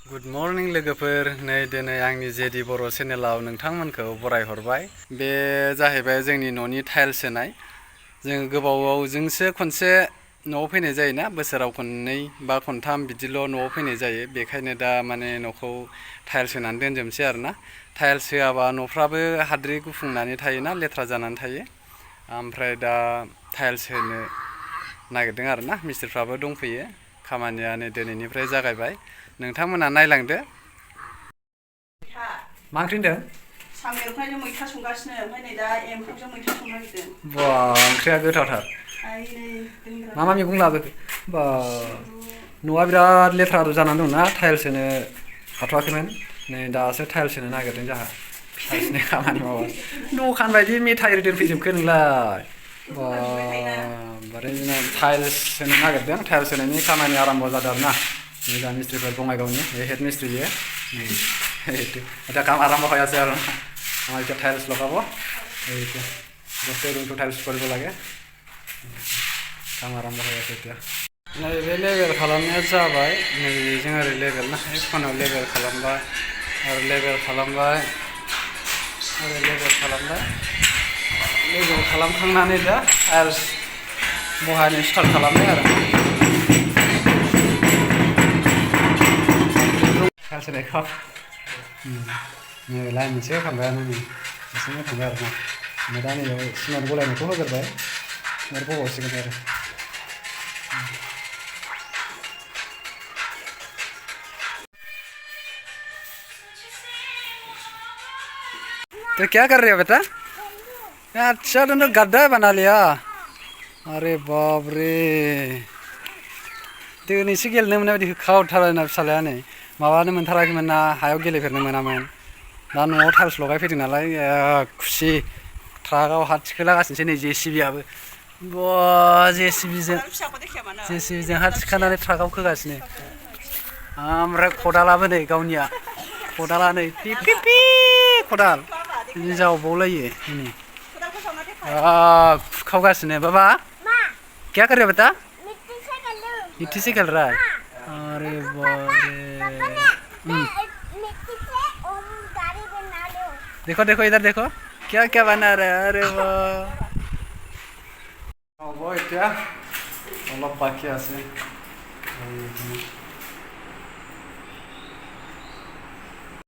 Good morning लोगोफोर नै दिनै आंनि जेडि बर' चेनेलाव नोंथांमोनखौ बरायहरबाय। बे जाहैबाय जोंनि न'नि टाइल्स होनाय। जों गोबावजोंसो खनसे न'आव फैनाय जायोना, बोसोराव खननै बा खनथाम बिदिल' न'आव फैनाय जायो। बेखायनो दा माने न'खौ टाइल्स होनानै दोनजोबनोसै आरोना। टाइल्स होआबा न'फ्राबो हाद्रि गुफुंनानै थायोना, लेथ्रा जानानै थायो। ओमफ्राय दा टाइल्स होनो नागिरदों आरोना, मिस्ट्रिफ्राबो दंफैयो। खामानिया नै दिनैनिफ्राय जागायबाय। नोंथांमोना नायलांदो। मा ओंख्रि होनदों? साम' एवनायजों मैथा संगासिनो, ओमफ्राय नै दा एम्फौजों मैथा संनो नागिरदों। बा ओंख्रिया गोथावथार। मा मा मैगं लाबोखो? बा न'आ बिराद लेथ्रा जानानै दंना, टाइल्स होनो हाथ'वाखैमोन। नै दासो टाइल्स होनो नागिरदों जोंहा। टाइल्सनि खामानि मावो। दखान बायदि मेथाइ एरि दोनफैजोबखो नोंलाय? बा टाइल्स होनो नागिरदों। टाइल्स होनायनि खामानि आराम्भ' जादों आरोना। नै दा मिस्ट्रिफोर बङाइगावनि, बे हेड मिस्ट्रि बियो। এটা কাম আৰম্ভ হৈ আছে আৰু আমাৰ এতিয়া টাইলছ লগাব। এইটো গোটেই ৰুমটো টাইলছ কৰিব লাগে। কাম আৰম্ভ হৈ আছে এতিয়া। नैबे लेभेल खालामनाया जाबाय। नैबेजों ओरै लेभेल ना, खनायाव लेभेल खालामबाय आरो लेभेल खालामबाय आरो लेभेल खालामबाय। लेभेल खालामखांनानै दा टाइल्स बहायनो स्टार्ट खालामबाय आरो। टाइल्स होनायखौ नै लाइन मोनसे होखांबायानो नै एसे होखांबाय आरोना। ओमफ्राय दा नैयाव सिमेन्ट गलायनायखौ होग्रोबाय आरो बबावसिगोन आरो। तो क्या कर रहे हो बेटा? अच्छा तुमने गड्ढा बना लिया। अरे बाप रे, दिनैसो गेलेनो मोननाय बायदि होख्रावथारबायना फिसालाया नै। माबानो मोनथाराखैमोन ना, हायाव गेलेफेरनो मोनामोन। दा न'आव टाइल्स लगायफैदों नालाय खुसि। ट्राकआव हा थिखोलागासिनोसै नै जेसिबिआबो। बा जेसिबिजों हा थिखांनानै ट्राकआव खोगासिनो। ओमफ्राय खदालाबो नै गावनिया, खदाला नै पि पि पि खदाल बिदिनो जावबावलायो नै। खुरखावगासिनो। बाबा क्या कर रहे हो बेटा? मिट्टी से खेल रहा है। अरे बाप रे, देखो देखो इधर देखो, क्या क्या बना रहा है। अरे वाह, এতিয়া অলপ বাকী আছে।